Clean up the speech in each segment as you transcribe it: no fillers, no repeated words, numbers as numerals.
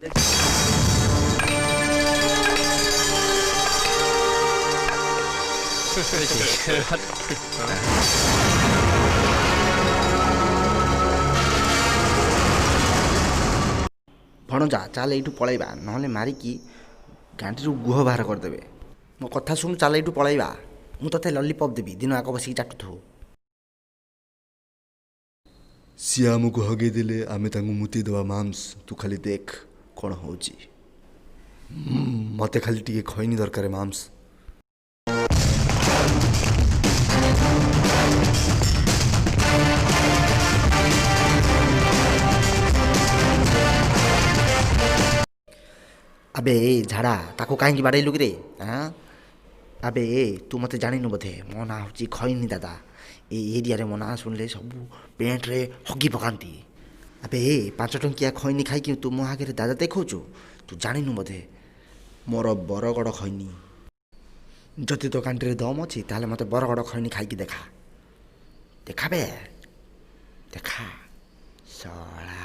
ଭଣଜା, ଚାଲ ଏଇଠୁ ପଳେଇବା, ନହେଲେ ମାରିକି ଗାଣ୍ଡିରୁ ଗୁହ ବାହାର କରିଦେବେ। ମୋ କଥା ଶୁଣୁ, ଚାଲ ଏଇଠୁ ପଳେଇବା। ମୁଁ ତୋତେ ଲଲିପପ୍ ଦେବି, ଦିନ ଆଗ ବସିକି ଚାଟୁଥିବୁ। ସିଏ ଆମକୁ ହଗେଇ ଦେଲେ ଆମେ ତାଙ୍କୁ ମୁତି ଦେବା ମାମ୍ସ। ତୁ ଖାଲି ଦେଖ କ'ଣ ହେଉଛି। ମୋତେ ଖାଲି ଟିକେ ଖଇନି ଦରକାର ମାମ୍ସ। ଆବେ ଏ ଝାଡ଼ା, ତାକୁ କାହିଁକି ବାଡ଼େଇଲୁ କିରେ? ଆଁ, ଆବେ ଏ, ତୁ ମୋତେ ଜାଣିନୁ ବୋଧେ। ମୋ ନାଁ ହେଉଛି ଖଇନି ଦାଦା। ଏ ଏରିଆରେ ମୋ ନାଁ ଶୁଣିଲେ ସବୁ ପ୍ୟାଣ୍ଟରେ ହଗି ପକାନ୍ତି। ଆବେ ଏ, 5 ଟଙ୍କିଆ ଖଇନି ଖାଇକି ତୁ ମୋ ଆଗରେ ଦାଦା ଦେଖାଉଛୁ? ତୁ ଜାଣିନୁ ବୋଧେ, ମୋର ବରଗଡ଼ ଖଇନି। ଯଦି ତୋ କାଣ୍ଟିରେ ଦମ ଅଛି, ତାହେଲେ ମୋତେ ବରଗଡ଼ ଖଇନି ଖାଇକି ଦେଖା। ଦେଖାବେ, ଦେଖା ଶଳା।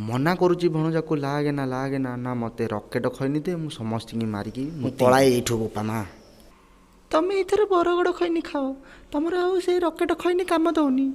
ମନା କରୁଛି ଭଣଜାକୁ, ଲାଗେ ନା, ଲାଗେ ନା। ନା, ମୋତେ ରକେଟ ଖଇନି ଦେ, ମୁଁ ସମସ୍ତଙ୍କୁ ମାରିକି ମୁଁ ପଳାଏ ଏଇଠୁ। ବୋପା ମା, ତମେ ଏଥର ବରଗଡ଼ ଖଇନି ଖାଅ, ତମର ଆଉ ସେଇ ରକେଟ ଖଇନି କାମ ଦେଉନି।